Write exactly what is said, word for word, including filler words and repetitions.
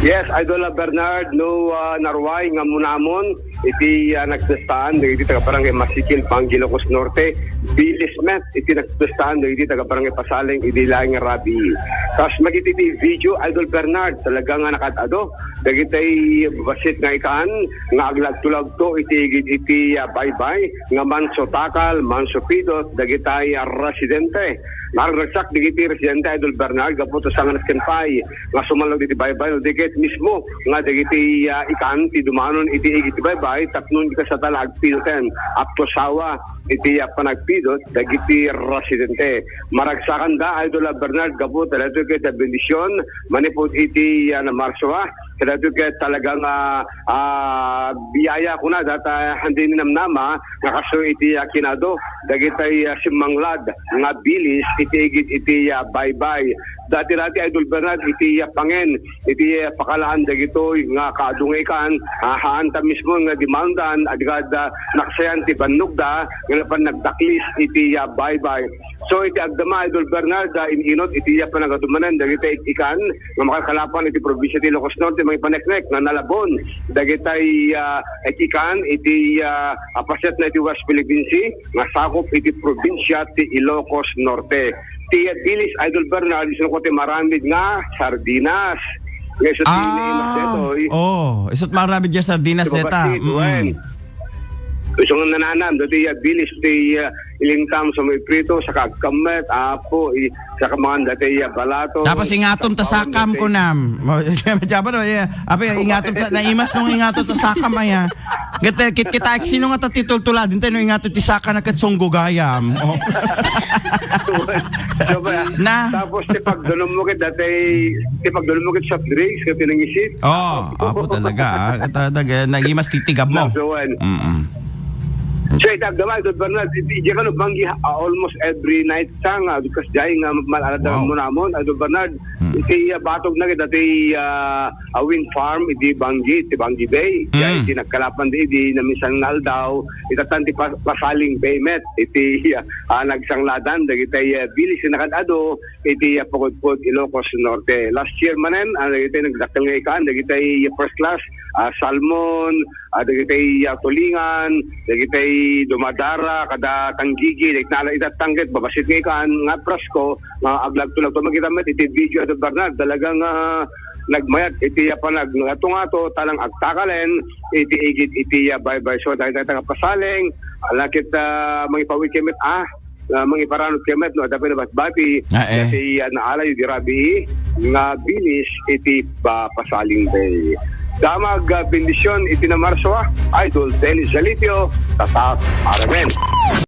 Yes, Idol, ah, Bernard, no, ah, narway nga munamon iti, ah, nagpestaan dagiti taga-Barangay Masikil, Bangui, Ilocos Norte. Bilis met iti nagpestaan dagiti taga-Barangay Pasaling idi laeng nga rabii. Kas makita iti video, Idol Bernard, talaga nga nakaad-ado dagiti bassit nga ikan nga aglagto-lagto iti igid iti, ah, baybay nga manso takal, manso pidot dagiti, ah, residente. Naragsak dagiti residente, Idol Bernard, gapu ta saan nga nasken pay nga sumallog iti baybay, no di ket mismo nga dagiti, ah, ikan ti dumanon iti igid ti baybay tapno di kasta la agpidoten. Apto sawa iti, ah, panagpidot dagiti residente. Maragsakanda, Idol, ah, Bernard, gapu ta daytoy ket, ah, bendision manipud iti, ah, na Marso, ah. Kadaytoy ket talagang, ah, ah, biyaya kuna data handi ni namnama nga kaso iti, ah, kinado dagitay, ah, simmanglad nga bilis iti igid iti, ah, baybay. Dati-dati, Idol Bernard, iti, ah, pangen iti, ah, pakalaan dagitoy nga kaadu nga ikan, ah, haanta mismo nga dimaondan, adi kada naksayan ti bannogda nga napan nagdaklis iti, ah, baybay. So, iti agdama, Idol Bernard, ah, in-inut iti, ah, panagadumanan dagiti ikan nga makalkalapan iti probinsia ti Ilocos Norte, mangipaneknek nga nalabon dagitay, ah, ikan iti, ah, ah, paset na iti West Philippine Sea nga sakup iti probinsia ti Ilocos Norte. Ti, ah, bilis, Idol Bernard, isu ko ti maramid nga sardinas. Nga isu ti naimas detoy. Oh, isut maramid nga sardinas deta. Ti babassit, wen. Isu nga nananam, dati, ah, bilis ti, ah, ilintam sa may prito, sa kagkammet, apo, i-, sa kamangan dati, ah, balato. Tapos ingatom ta sakam, kunam. Mo, jaba no, yeah. Apa, ingatom ta, naimas nung ingatom ta sakam, aya. Ket, eh, kit-, kita, sino nga ta ti tultula, din tayo, no, ingatom ti saka na ket sunggo gayam. Oh. Diba? Na? Tapos, ti pagdalom mo ket dati, ti pagdalom mo ket soft drinks, ket pinangisit. Oh, apo talaga, ah. Ket, ah, nag-, eh, naging mas titigab mo. Nasawan. Mm-mm. So, iti agdama, Idol Bernard, iti, iti kano Bangui, ah, almost every night sa nga, because jay nga mal-, alada mo namon, Idol Bernard, iti, ah, batog na kita, iti, ah, a wind farm, iti Bangui, iti Bangui Bay. Jay, iti nagkalapan di, di na minsan nga aldaw, itatan ti pas-, Pasaling Bay met, iti, ah, nagsangladan, dagiti, ah, bilis nga nakad-ado, iti, ah, Pagudpud, Ilocos Norte. Last year manen, ah, iti nagdakkel nga ikan, dagiti first class, ah, salmon, ah, dagiti, ah, tulingan, dagiti dumadara, kada tanggigi, dagiti nala ita tangget, babassit nga ikan, nga presko, nga aglagto-lagto. Makita met iti video, Idol Bernard, talagang, ah, nagmayat iti, ah, panag-, ngato-ngato, talang agtakalen, iti igid, iti, ah, baybay. So, dahil tayo taga Pasaling, ah, lakit, ah, mangipawi kami, ah, nga mangiparanod kami no adda pay nabatbati, ah, eh, dati, ah, naalay di rabii nga bilis iti ba-, Pasaling Bay. Damag, ah, bendisyon iti na Marso, ah, Idol Dennis Jalitio, Tatak, Aramen.